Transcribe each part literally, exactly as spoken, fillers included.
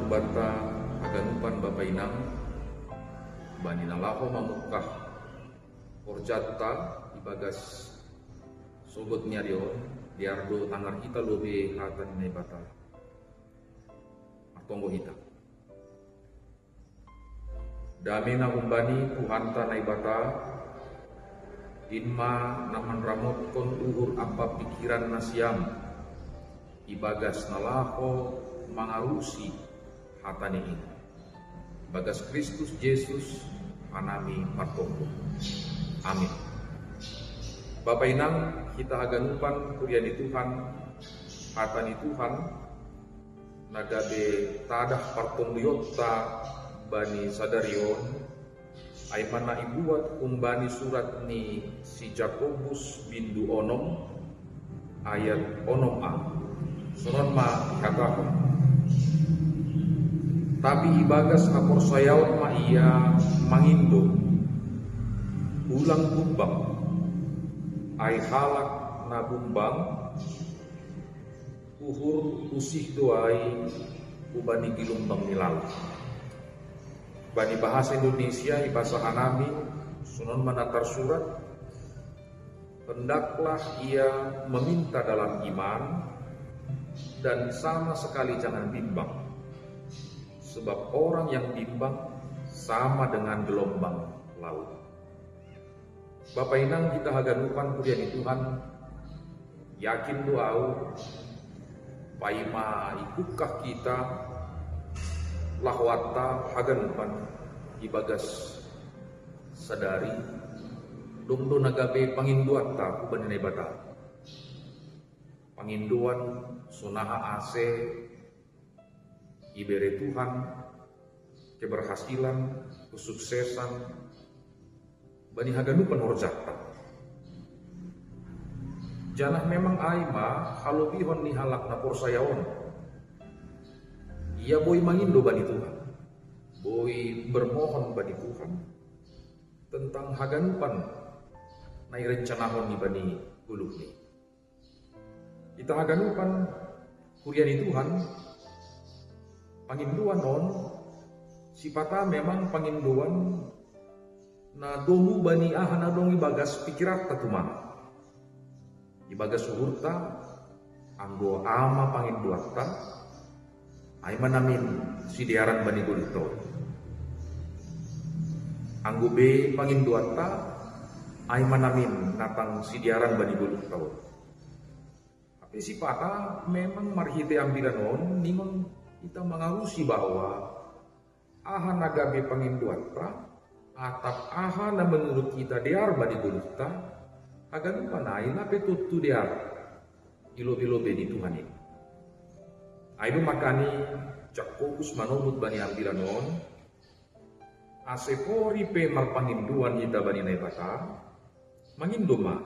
Banta haganupan bapa inang, bani na laho mamukkah horjanta ibagas sogot ni ari on, dear do tangar hita lobei hata ni Naibata. Martonggo hita. Dame na humbani Tuhanta Naibata, in ma na manramotkon uhur ampa pikiran nasiam, ibagas na laho mangarusi hata ni in. Ibagas Kristus Jesus, hanami martonggo. Amin. Bapa inang, hita haganupan kuria ni Tuhan, hata ni Tuhan, na gabe tadah partongguyonta bani sadari on, ai ma na ibuat humbani surat ni si Jakobus bindu onom, ayat onom a. Sonon ma ihatahon. Tapi ibagas haporsayaon ma ia mangindo, ulang bumbang. Ai halak na bumbang, uhur usih do ai hubani gilumbang ni laut. Bani bahasa Indonesia ipasaha nami, sonon ma na tarsurat, hendaklah ia meminta dalam iman dan sama sekali jangan bimbang. Sebab orang yang bimbang sama dengan gelombang laut. Bapa inang, hita haganupan kuria ni Tuhan, yakin do ahu, paima ibukkah hita lahoanta haganupan ibagas sadari, dong do na gabe pangindoanta hubani Naibata. Pangindoan sonaha ase ibere Tuhan keberhasilan, kesuksesan bani haganupan horjanta. Janah memang ai ma halobihon ni halak na porsaya on. Ia boi mangindo bani Tuhan, boi bermohon bani Tuhan tentang haganupan na irencanahon ni bani goluhni. Hita haganupan kuria ni Tuhan, pangindoan on sipata memang pangindoan na domu bani aha na dong ibagas pikiranta tumang. Ibagas uhurta, anggo aha ma pangindoanta, ai ma namin sidearan bani goluhta on. Anggo be pangindoanta, ai ma namin natang sidearan bani goluhta on. Tapi sipata memang marhite ambilan on ningon hita mangarusi bahwa aha na gabe pangindoanta, atap aha na menurut hita dear bani goluhta, haganupan ai na pe tontu dear i lobei-lobei ni Tuhan i. Ai do makani Jakobus manobut bani ambilan on, ase pori pe marpangindoan hita bani Naibata, mangindo ma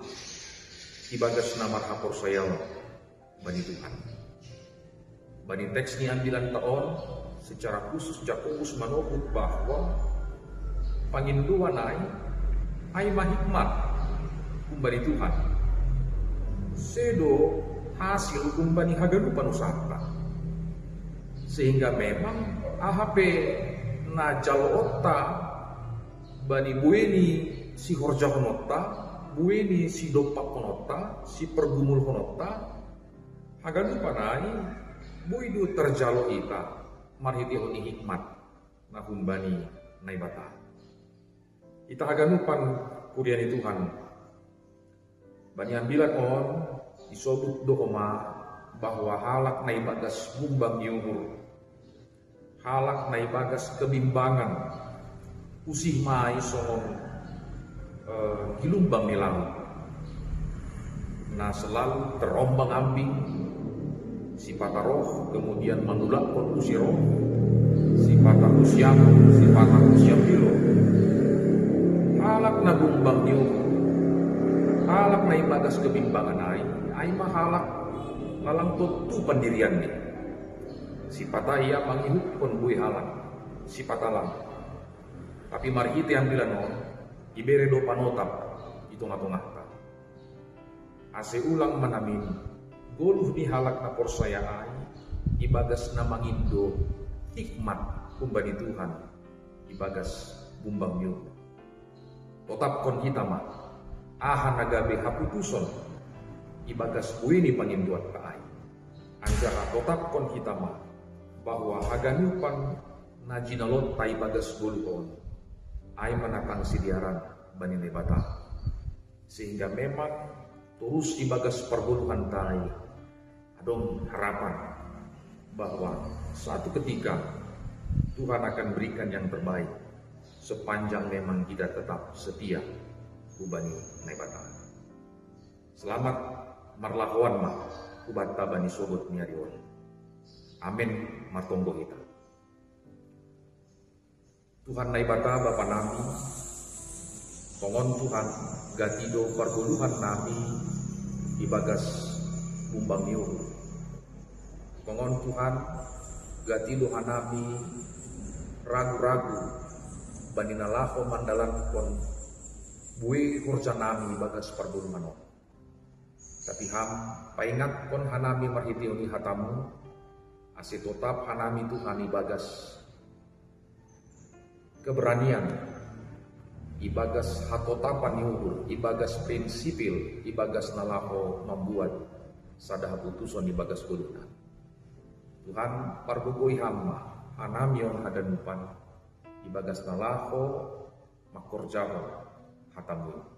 ibagas na marhaporsayaon bani Tuhan. Bani teks ni ambilanta on, secara khusus Jakobus manobut bahwa pangindoan ai, ai ma hikmat humbani Tuhan. Sedo hasil humbani haganupan usahanta. Sehingga memang aha pe na jaloonta bani buei ni sihorjahononta, buei ni sidompakhononta, sipergumulhononta, haganupan ai boi do tarjalo hita marhitehon ni hikmat na humbani Naibata. Hita haganupan kuria ni Tuhan. Bani ambilan on, isobut do homa bahwa halak na ibagas bumbang ni uhur, halak na ibagas kebimbangan, usih ma i songon eh, gilumbang ni laut na selalu terombang-ambing, sipata roh kemudian manulakkon usi roh, sipata usi anggur, sipata usi ambilo. Halak na bumbang ni uhur, halak na ibagas kebimbangan ai, ai ma halak na lang tontu pandirianni. Sipata ia mangihuthon buei halak, sipata lang. Tapi marhite ambilan on, ibere do panotap i tonga-tonganta. Ase ulang ma namin goluh ni halak na porsaya ai ibagas na mangindo hikmat humbani Tuhan ibagas bumbang ni uhur. Totapkon hita ma aha na gabe haputuson ibagas buei ni pangindoanta ai. Anjaha totapkon hita ma bahwa haganupan na jinalonta ibagas goluh on ai ma na pangsidiaran bani Naibata. Sehingga memang torus ibagas pargoluhanta ai adong harapan bahwa satu ketika Tuhan akan berikan yang terbaik sepanjang memang kita tetap setia hubani Naibata. Selamat marlahoan ma hubanta bani sogot ni ari on. Amen. Martonggo hita. Tuhan Naibata Bapa nami, tongon Tuhan, gati do pargoluhan nami ibagas bumbang ni uhur. Tongon Tuhan, gati do hanami ragu-ragu bani na laho mandalankon buei horja nami ibagas pargoluhan on. Tapi Ham, paingatkon hanami marhiteion ni hatamu, ase totap hanami Tuhan ibagas keberanian, ibagas hatotapan ni uhur, ibagas prinsipil, ibagas na laho mambuat sada haputuson ibagas goluhna. Tuhan, pargogoi Ham ma hanami on haganupan ibagas na laho mangkorjahon hatamu.